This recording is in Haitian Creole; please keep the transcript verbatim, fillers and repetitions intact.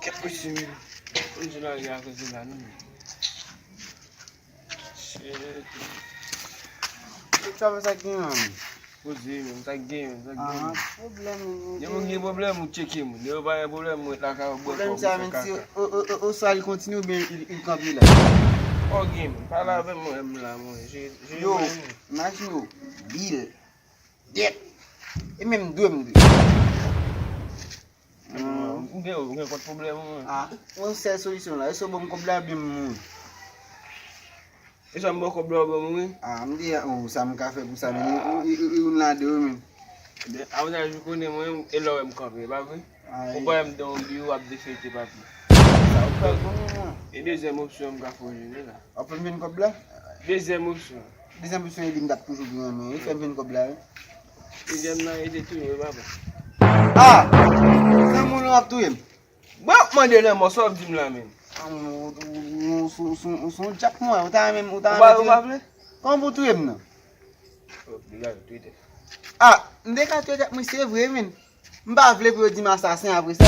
Osi, men. Konn se lari a koze la, non, men. Shit. Sa fè sa gen, man. Poze, men. Sa gen, men. Sa gen, men. Pwoblèm, men. Depi w gen pwoblèm, ou tcheke moun. Depi w pa gen pwoblèm, ou ret lakay ou bwè kòb, ou fè kaka. Pwoblèm sa, men, si o, o, o, oswa li kontinye oubyen li, li kanpe la. Ok, men. Pale avè m, mwen, m la, mwen. Je, je, yo, imajine w, bil. Dyèt. E menm dwe m dwe. Ou gen, ou gen kont pwoblèm ou, men. Ah, yon sèl solisyon la. Èske w ban m kòb la oubyen m mouri? E sa m ba w kòb la ou ban m mouri? Ah, m di, oh, sa m ka fè pou sa, men, ou, ou, ou, ou youn ladan yo, men. Avantaj ou konnen mwen, e lè w wè m kanpe, e pa vre? Ou pa wè m dan yon biwo ap defete papye. Sa ou fè konnen, mwen. E dezyèm opsyon m ka fè w jwenn la. W ap fè m jwenn kòb la? Dezyèm opsyon. Dezyèm opsyon, e li m t ap toujou gen nan men. E fè m jwenn kòb la, wi. Dezyèm nan, e te touye, wi, papa. Ah! Zanmi w lan ap touye m. Bon, mande lanmò, sa w ap di m la menm? Ah, ou, ou, ou, ou, ou, ou se yon djab, mwen, ou ta renmen, ou ta renmen touye m? Ou pa vle? Kòman pou touye m nan? Oh, degaje, touye tèt. Ah, m te ka touye tèt mwen, se vre, men. M pa vle pou yo di m asasen apre sa.